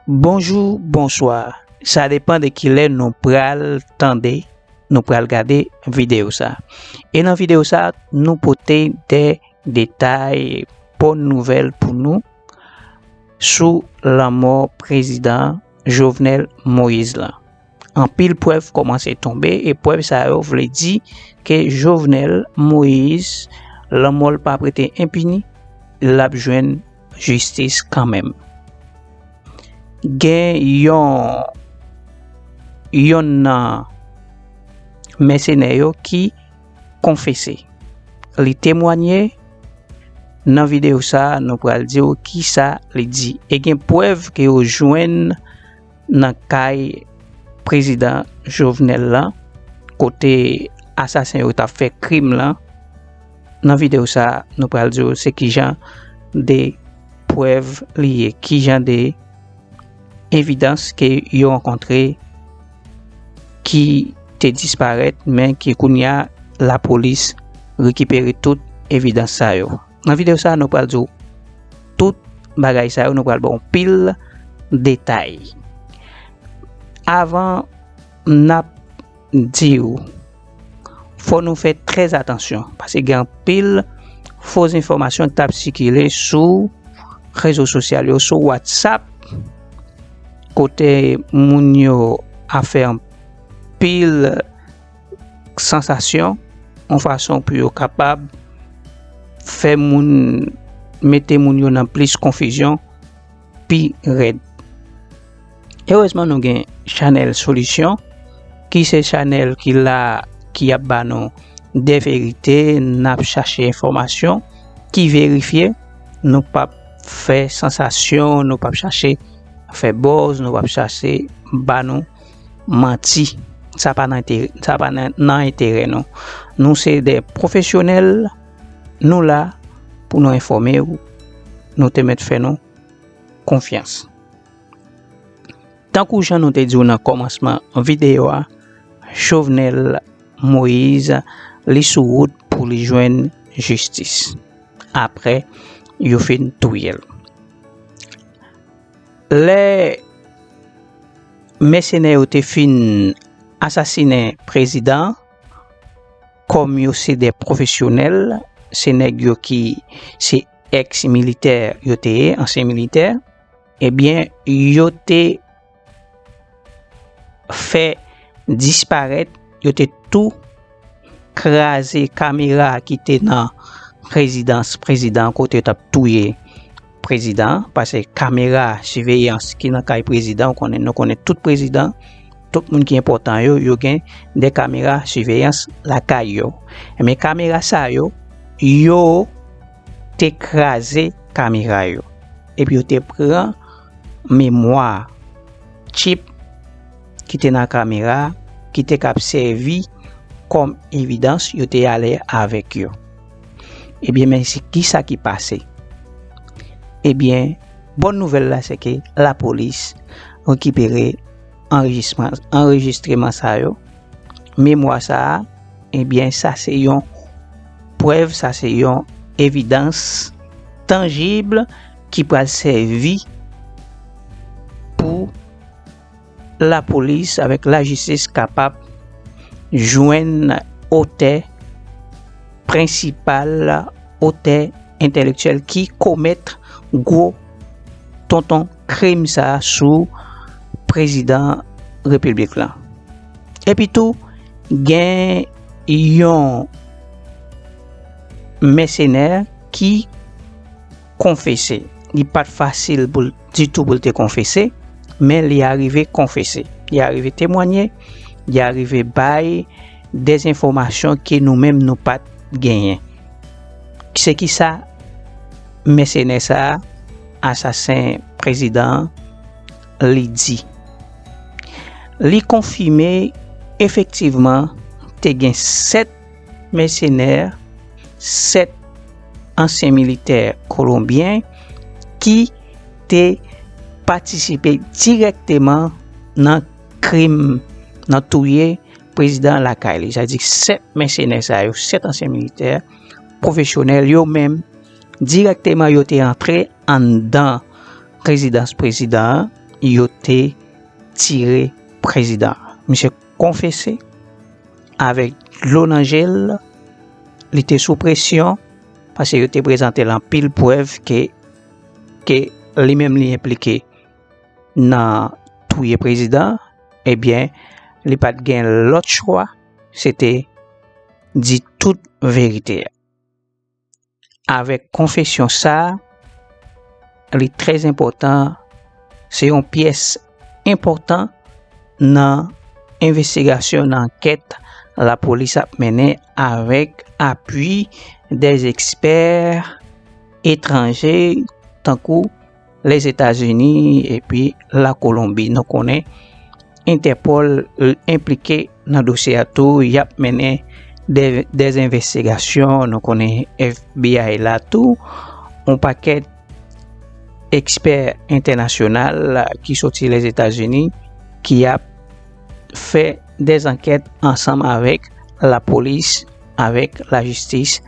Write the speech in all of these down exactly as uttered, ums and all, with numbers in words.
Bonjou, bonswa. Sa depann de kilè nou pral tande, nou pral gade videyo sa. E nan videyo sa, nou pote de detay, bòn nouvèl pou nou sou lanmò prezidan Jovenel Moïse lan. Anpil prèv kòmanse tonbe e prèv sa yo vle di ke Jovenel Moïse, lanmò l p ap rete enpini, l ap jwenn jistis kanmenm. Gen yon, yonn nan mèsenè yo ki konfese. Li temwanye nan videyo sa a, nou pral di w kisa li di. E gen prèv ke yo jwenn nan kay prezidan Jovenel lan, kote asasen yo t ap fè krim lan. Nan videyo sa a, nou pral di w se kijan de prèv li ye, kijan de evidans ke yo rankontre ki te disparèt, men ke kounye a lapolis rekipere tout evidans sa yo. Nan videyo sa a, nou pral di w tout bagay sa yo, nou pral ba w pil detay. Avan n ap di w, fò nou fè trè atansyon, paske gen anpil fo enfòmasyon k t ap sikile sou rezo sosyal yo, sou WhatsApp, kote moun yo ap fè anpil sansasyon, yon fason pou yo kapab fè moun, mete moun yo nan plis konfizyon pi rèd. Erezman, nou gen chanèl Solisyon, ki se chanèl ki la, ki ap ba nou de verite, n ap chache enfòmasyon ki verifye, nou p ap fè sansasyon, nou p ap chache fè buzz, nou p ap chache ba nou manti. Sa pa nan enterè, sa pa nan, nan enterè nou. Nou se de pwofesyonèl, nou la pou nou enfòme w, nou te mèt fè nou konfyans. Tankou jan nou te di w nan kòmansman videyo a, Jovenel Moïse, li sou wout pou li jwenn jistis. Apre, yo fin touye l. Lè mèsenè yo te fin asasinen prezidan, kòm yo se de pwofesyonèl, se nèg yo ki se èks militè yo te ye, ansyen militè, ebyen, yo te fè disparèt, yo te tou kraze kamera ki te nan rezidans prezidan kote yo t ap touye prezidan an, paske kamera siveyans ki nan kay prezidan, ou konnen, nou konnen tout prezidan, tout moun ki enpòtan yo, yo gen de kamera siveyans lakay yo. Men kamera sa yo, yo te kraze kamera yo. Epi yo te pran memwa chip ki te nan kamera, ki te kab sèvi kòm evidans, yo te ale avèk yo. Ebyen, men se kisa ki pase? Ebyen, bòn nouvèl la, se ke lapolis rekipere anrejistman, anrejistreman sa yo, memwa sa a, ebyen, sa se yon prèv, sa se yon evidans tanjib ki pral sèvi pou lapolis avèk lajistis kapab jwenn otè prensipal, otè entèlektyèl ki komèt gwo tonton krim sa a sou prezidan repiblik lan. Epi tou, gen yon mèsenè ki konfese. Li pa t fasil pou l ditou pou l te konfese, men li arive konfese. Li arive temwanye, li arive bay de enfòmasyon ke nou menm nou pa t genyen. Se kisa mèsenè sa a, asasen prezidan an, li di? Li konfime efektivman te gen sèt mèsenè, sèt ansyen militè kolonbyen ki te patisipe dirèkteman nan krim, nan touye prezidan an lakay li. Sa di sèt mèsenè sa yo, sèt ansyen militè pwofesyonèl, yo menm, dirèkteman yo te antre anndan rezidans prezidan an, yo te tire prezidan. Misye konfese avèk dlo nan je l, li te sou presyon, paske yo te prezante l anpil prèv ke, ke li menm li enplike nan touye prezidan, ebyen, li pa t gen lòt chwa, se te di tout verite a. Avèk konfesyon sa a, li trè enpòtan, se yon pyès enpòtan nan envestigasyon, nan ankèt lapolis ap mennen avèk apui dè ekspè etranje, tankou Lèzetazini epi Lakolonbi. Nou konnen Entèpòl, euh, enplike nan dosye a tou, y ap mennen dè, dè envestigasyon. Nou konnen F B I la tou, yon pakèt ekspè entènasyonal ki soti Lèzetazini ki ap fè dè ankèt ansanm avèk lapolis, avèk lajistis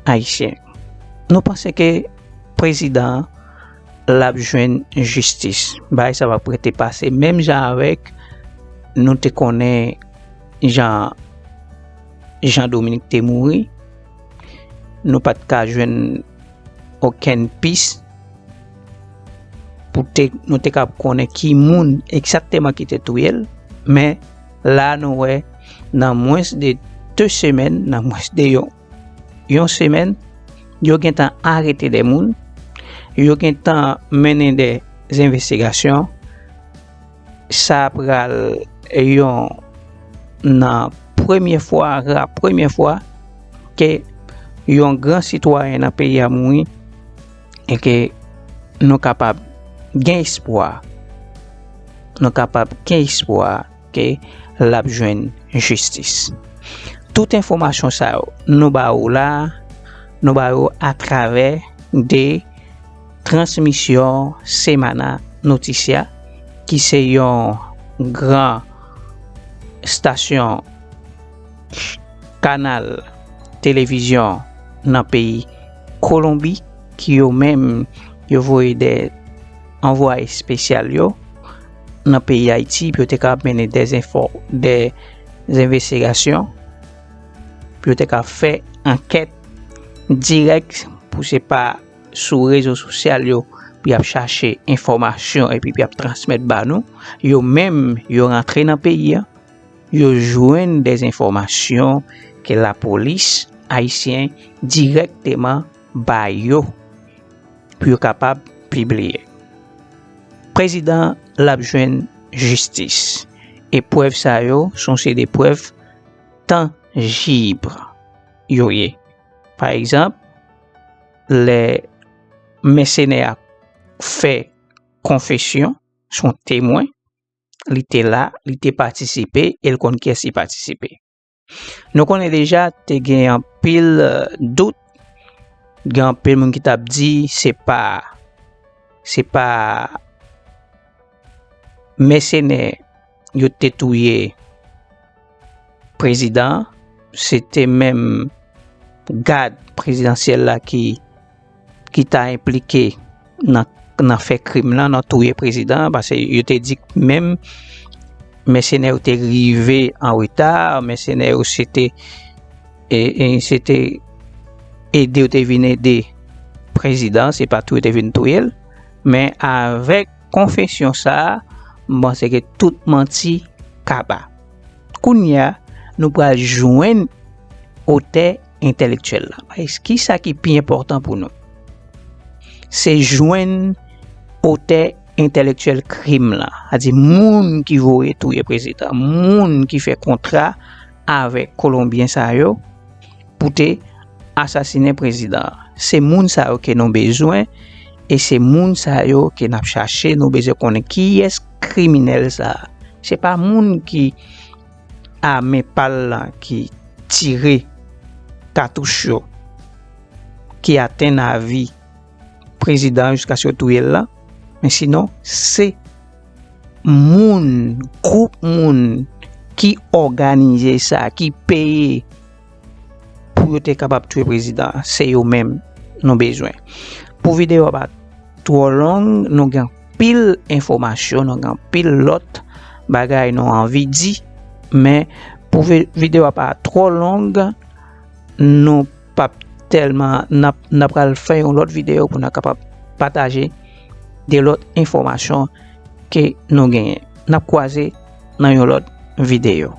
ayisyen. Nou panse ke prezidan an l ap jwenn jistis. Bagay sa p ap rete pase menm jan avèk nou te konnen jan, jan Dominique te mouri. Nou pa t ka jwenn okenn pis pou te, nou te kab konnen ki moun egzakteman ki te touye l. Men la nou wè nan mwens de de semèn, nan mwens de yon, yon semèn, yo gentan arete dè moun, yo gentan mennen dè envestigasyon. Sa pral yon nan premye fwa, ra premye fwa ke yon gran sitwayen nan peyi a mouri e ke nou kapab gen espwa, nou kapab gen espwa ke l ap jwenn jistis. Tout enfòmasyon sa yo, nou ba ou la, nou ba yo atravè de transmisyon Semana Notisia, ki se yon gran estasyon kanal televizyon nan peyi Kolonbi, ki yo menm yo voye de anvwaye espesyal yo nan peyi Ayiti pou yo te ka mennen de enfo, de envestigasyon, pou yo te ka fè ankèt dirèk, pou se pa sou rezo sosyal yo pou y ap chache enfòmasyon epi pou y ap transmèt ba nou. Yo menm, yo rantre nan peyi a, yo jwenn de enfòmasyon ke lapolis ayisyen dirèkteman ba yo pou yo kapab pibliye. Prezidan l ap jwenn jistis. E prèv sa yo, se yon seri de prèv tanjib yo ye. Pa egzanp, lè mèsenè a fè konfesyon, se yon temwen, li te la, li te patisipe, e l konn kiyès li patisipe. Nou konnen deja, te gen anpil, euh, dout, gen anpil moun ki t ap di se pa, se pa mèsenè yo te touye prezidan an, se te menm gad prezidansyèl la ki, ki ta enplike nan, nan fè krim lan, nan touye prezidan an, paske yo te di menm mèsenè yo te rive an reta, mèsenè yo se te, e, e, se te ede yo te vin ede prezidan, se pa touye yo te vin touye l. Men avèk konfesyon sa a, m panse ke tout manti kaba. Kounye a, nou pral jwenn otè entèlektyèl la. Paske kisa ki pi enpòtan pou nou? Se jwenn otè entèlektyèl krim lan. Sa di moun ki voye touye prezidan, moun ki fè kontra avèk Kolonbyen sa yo pou te asasinen prezidan an. Se moun sa yo ke nou bezwen, e se moun sa yo ke n ap chache, nou bezwen konnen kiyès kriminèl sa a. Se pa moun ki a men pa l lan ki tire katouch yo, ki atenn avi prezidan an jiskaske yo touye l lan. Men sinon, se moun, gwoup moun ki òganize sa, ki peye pou yo te kapab touye prezidan an, se yo menm nou bezwen. Pou videyo a pa twò long, nou gen anpil enfòmasyon, nou gen anpil lòt bagay nou anvi di, men pou vi- videyo a pa twò long, nou p ap tèlman, n ap, n ap pral fè yon lòt videyo pou n kapab pataje de lòt enfòmasyon ke nou genyen. N ap kwaze nan yon lòt videyo.